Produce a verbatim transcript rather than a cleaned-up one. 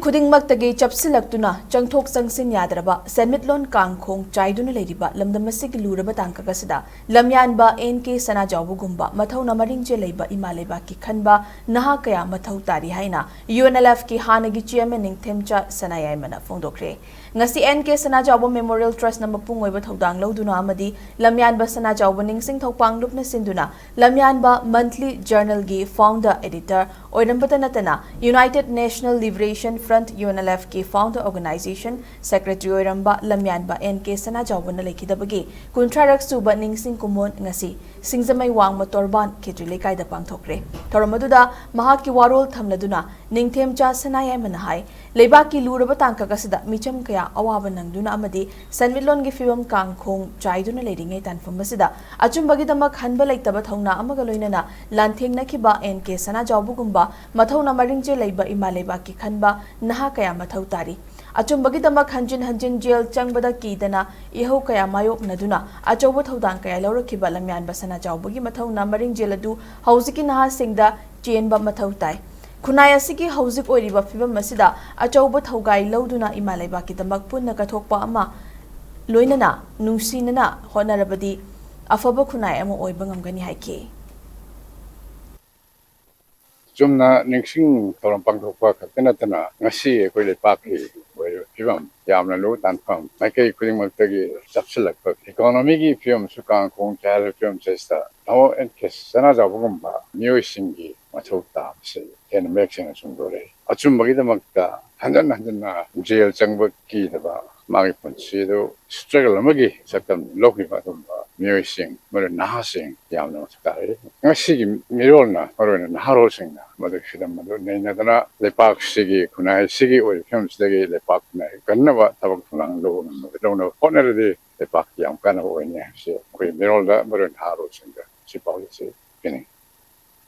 ꯈꯨꯗꯤꯡꯃꯛꯇꯒꯤ ꯆꯞꯁꯤꯜꯂꯛꯇꯨꯅ ꯆꯪꯊꯣꯛ ꯆꯪꯁꯤꯟ ꯌꯥꯗ꯭ꯔꯕ ꯁꯦꯟꯃꯤꯠꯂꯣꯟ ꯀꯥꯡꯈꯣꯡ ꯆꯥꯏꯗꯨꯅ ꯂꯩꯔꯤꯕ ꯂꯝꯗꯝ ꯑꯁꯤꯒꯤ ꯂꯨꯔꯕ ꯇꯥꯡꯀꯛ ꯑꯁꯤꯗ ꯂꯝꯌꯥꯟꯕ ꯑꯦꯟ ꯀꯦ ꯁꯅꯥꯖꯥꯎꯕꯒꯨꯝꯕ ꯃꯊꯧꯅ ꯃꯔꯤꯡꯖꯦꯜ ꯂꯩꯕ ꯏꯃꯥ ꯂꯩꯕꯥꯛꯀꯤ ꯈꯟꯕ ꯅꯍꯥ ꯀꯌꯥ ꯃꯊꯧ ꯇꯥꯔꯤ ꯍꯥꯏꯅ ꯌꯨ ꯑꯦꯟ ꯑꯦꯜ ꯑꯦꯐꯀꯤ ꯍꯥꯟꯅꯒꯤ ꯆꯤꯌꯔꯃꯦꯟ ꯅꯤꯡꯊꯦꯝꯆꯥ ꯁꯅꯥꯌꯥꯏꯃꯅ ꯐꯣꯡꯗꯣꯛꯈ꯭ꯔꯦ꯫ ꯉꯁꯤ ꯑꯦꯟ ꯀꯦ ꯁꯅꯥꯖꯥꯎꯕ ꯃꯦꯃꯣꯔꯤꯌꯦꯜ ꯇ꯭ꯔꯁꯅ ꯃꯄꯨꯡ ꯑꯣꯏꯕ ꯊꯧꯗꯥꯡ ꯂꯧꯗꯨꯅ ꯑꯃꯗꯤ ꯂꯝꯌꯥꯟꯕ ꯁꯅꯥꯖꯥꯎꯕ ꯅꯤꯡꯁꯤꯡ ꯊꯧꯄꯥꯡꯂꯨꯞꯅ ꯁꯤꯟꯗꯨꯅ ꯂꯝꯌꯥꯟꯕ ꯃꯟꯊꯂꯤ ꯖꯔꯅꯦꯜꯒꯤ ꯐꯥꯎꯟꯗꯔ ꯑꯦꯗꯤꯇꯔ ꯑꯣꯏꯔꯝꯕꯇ ꯅꯠꯇꯅ united national liberation front U N L ꯑꯦꯐꯀꯤ ꯐꯥꯎꯟꯗꯔ ꯑꯣꯔꯒꯅꯥꯏꯖꯦꯁꯟ ꯁꯦꯀ꯭ꯔꯦꯇꯔꯤ ꯑꯣꯏꯔꯝꯕ ꯂꯝꯌꯥꯟꯕ ꯑꯦꯟ ꯀꯦ ꯁꯅꯥꯖꯥꯎꯕꯅ ꯂꯩꯈꯤꯗꯕꯒꯤ ꯀꯨꯟꯊ꯭ꯔꯥꯔꯛ ꯁꯨꯕ ꯅꯤꯡꯁꯤꯡ ꯀꯨꯝꯑꯣꯟ ꯉꯁꯤ ꯁꯤꯡꯖꯃꯩ ꯋꯥꯡꯃ ꯇꯣꯔꯕꯥꯟ ꯈꯦꯇ꯭ꯔꯤ ꯂꯩꯀꯥꯏꯗ ꯄꯥꯡꯊꯣꯛꯈ꯭ꯔꯦ꯫ ꯊꯧꯔꯝ ꯑꯗꯨꯗ ꯃꯍꯥꯛꯀꯤ ꯋꯥꯔꯣꯜ ꯊꯝꯂꯗꯨꯅ ꯅꯤꯡꯊꯦꯝꯆꯥ ꯁꯅꯥꯌꯥꯏꯃꯅ ꯍꯥꯏ, ꯂꯩꯕꯥꯛꯀꯤ ꯂꯨꯔꯕ ꯇꯥꯡꯀꯛ ꯑꯁꯤꯗ ꯃꯤꯆꯝ ꯀꯌꯥ ꯑꯋꯥꯕ ꯅꯪꯗꯨꯅ ꯑꯃꯗꯤ ꯁꯦꯟꯃꯤꯠꯂꯣꯟꯒꯤ ꯐꯤꯕꯝ ꯀꯥꯡꯈꯣꯡ ꯆꯥꯏꯗꯨꯅ ꯂꯩꯔꯤꯉꯩ ꯇꯥꯟꯐꯝ ꯑꯁꯤꯗ ꯑꯆꯨꯝꯕꯒꯤꯗꯃꯛ ꯍꯟꯕ ꯂꯩꯇꯕ ꯊꯧꯅꯥ ꯑꯃꯒ ꯂꯣꯏꯅꯅ ꯂꯥꯟꯊꯦꯡꯅꯈꯤꯕ ꯑꯦꯟ ꯀꯦ ꯁꯅꯥꯖꯥꯎꯕꯒꯨꯝꯕ ꯃꯊꯧꯅ ꯃꯔꯤꯡꯆꯦ ꯂꯩꯕ ꯏꯃꯥ ꯂꯩꯕꯥꯛꯀꯤ ꯈꯟꯕ ꯅꯍꯥ ꯀꯌꯥ ꯃꯊꯧ ꯇꯥꯔꯤ꯫ ꯑꯆꯨꯝꯕꯒꯤꯗꯃꯛ ꯍꯟꯖꯤꯟ ꯍꯟꯖꯤꯟ ꯖꯦꯜ ꯆꯪꯕꯗ ꯀꯤꯗꯅ ꯏꯍꯧ ꯀꯌꯥ ꯃꯥꯌꯣꯛꯅꯗꯨꯅ ꯑꯆꯧꯕ ꯊꯧꯗꯥꯡ ꯀꯌꯥ ꯂꯧꯔꯛꯈꯤꯕ ꯂꯝꯌꯥꯟꯕ ꯁꯅꯥꯖꯥꯎꯕꯒꯤ ꯃꯊꯧꯅ ꯃꯔꯤꯡꯖꯦꯜ ꯑꯗꯨ ꯍꯧꯖꯤꯛꯀꯤ ꯅꯍꯥꯁꯤꯡꯗ ꯆꯦꯟꯕ ꯃꯊꯧ ꯇꯥꯏ꯫ ꯈꯨꯟꯅꯥꯏ ꯑꯁꯤꯒꯤ ꯍꯧꯖꯤꯛ ꯑꯣꯏꯔꯤꯕ ꯐꯤꯕꯝ ꯑꯁꯤꯗ ꯑꯆꯧꯕ ꯊꯧꯒꯥꯏ ꯂꯧꯗꯨꯅ ꯏꯃꯥ ꯂꯩꯕꯥꯛꯀꯤꯗꯃꯛ ꯄꯨꯟꯅ ꯀꯠꯊꯣꯛꯄ ꯑꯃ ꯂꯣꯏꯅꯅ ꯅꯨꯡꯁꯤꯅꯅ ꯍꯣꯠꯅꯔꯕꯗꯤ ꯑꯐꯕ ꯈꯨꯟꯅꯥꯏ ꯑꯃ ꯑꯣꯏꯕ ꯉꯝꯒꯅꯤ ꯍꯥꯏꯈꯤ꯫ ꯆꯨꯝꯅ ꯅꯤꯡꯁꯤꯡ ꯊꯧꯔꯝ ꯄꯥꯡꯊꯣꯛꯄ ꯈꯛꯇ ꯅꯠꯇꯅ ꯉꯁꯤ ꯑꯩꯈꯣꯏ ꯂꯩꯄꯥꯛꯀꯤ ꯑꯣꯏꯔꯤꯕ ꯐꯤꯕꯝ, ꯌꯥꯝꯅ ꯂꯨꯕ ꯇꯥꯟꯐꯝ, ꯃꯥꯏꯀꯩ ꯈꯨꯗꯤꯡꯃꯛꯇꯒꯤ ꯆꯞꯁꯤꯜꯂꯛꯄ, ꯏꯀꯣꯅꯣꯃꯤꯒꯤ ꯐꯤꯕꯝꯁꯨ ꯀꯥꯡꯈꯣꯡ ꯆꯥꯏꯔꯕ ꯐꯤꯕꯝꯁꯤꯗ ꯅꯃꯣ ꯑꯦꯟ ꯀꯦ ꯁꯅꯥꯖꯥꯎꯕꯒꯨꯝꯕ ꯃꯤꯑꯣꯏꯁꯤꯡꯒꯤ ꯃꯊꯧ ꯇꯥꯕꯁꯤ ꯍꯦꯟꯅ ꯃꯌꯦꯛ ꯁꯦꯡꯅ ꯆꯣꯡꯗꯣꯔꯛꯏ꯫ ꯑꯆꯨꯝꯕꯒꯤꯗꯃꯛꯇ ꯍꯟꯖꯟ ꯍꯟꯖꯟꯅ ꯖꯦꯜ ꯆꯪꯕ ꯀꯤꯗꯕ, ꯃꯥꯒꯤ ꯄꯨꯟꯁꯤ ꯑꯗꯨ ꯁ꯭ꯇ꯭ꯔꯒꯜ ꯑꯃꯒꯤ ꯁꯛꯇꯝ ꯂꯧꯈꯤꯕ ꯑꯗꯨꯒꯨꯝꯕ ꯃꯤꯑꯣꯏꯁꯤꯡ, ꯃꯔꯨ ꯅꯍꯥꯁꯤꯡ ꯌꯥꯝꯅ ꯃꯊꯧ ꯇꯥꯔꯤ꯫ ꯉꯁꯤꯒꯤ ꯃꯤꯔꯣꯜꯅ, ꯃꯔꯨꯑꯣꯏꯅ ꯅꯍꯥꯔꯣꯜꯁꯤꯡꯅ ꯃꯗꯨꯒꯤ ꯐꯤꯕꯝ ꯑꯗꯨ ꯅꯩꯅꯗꯅ ꯂꯩꯄꯥꯛꯁꯤꯒꯤ, ꯈꯨꯟꯅꯥꯏꯁꯤꯒꯤ ꯑꯣꯏꯔꯤꯕ ꯐꯤꯕꯝꯁꯤꯗꯒꯤ ꯂꯩꯄꯥꯛ ꯈꯨꯟꯅꯥꯏ ꯀꯟꯅꯕ ꯊꯕꯛ ꯊꯧꯔꯥꯡ ꯂꯧꯕ ꯉꯝꯅꯕ, ꯂꯧꯅꯕ ꯍꯣꯠꯅꯔꯗꯤ ꯂꯩꯄꯥꯛꯀꯤ ꯌꯥꯝ ꯀꯥꯟꯅꯕ ꯑꯣꯏꯅꯤ ꯍꯥꯏꯕꯁꯤ ꯑꯩꯈꯣꯏ ꯃꯤꯔꯣꯜꯗ, ꯃꯔꯨꯑꯣꯏꯅ ꯅꯍꯥꯔꯣꯜꯁꯤꯡꯗ ꯁꯤ ꯄꯥꯎꯖꯦꯜꯁꯤ ꯄꯤꯅꯤꯡꯏ꯫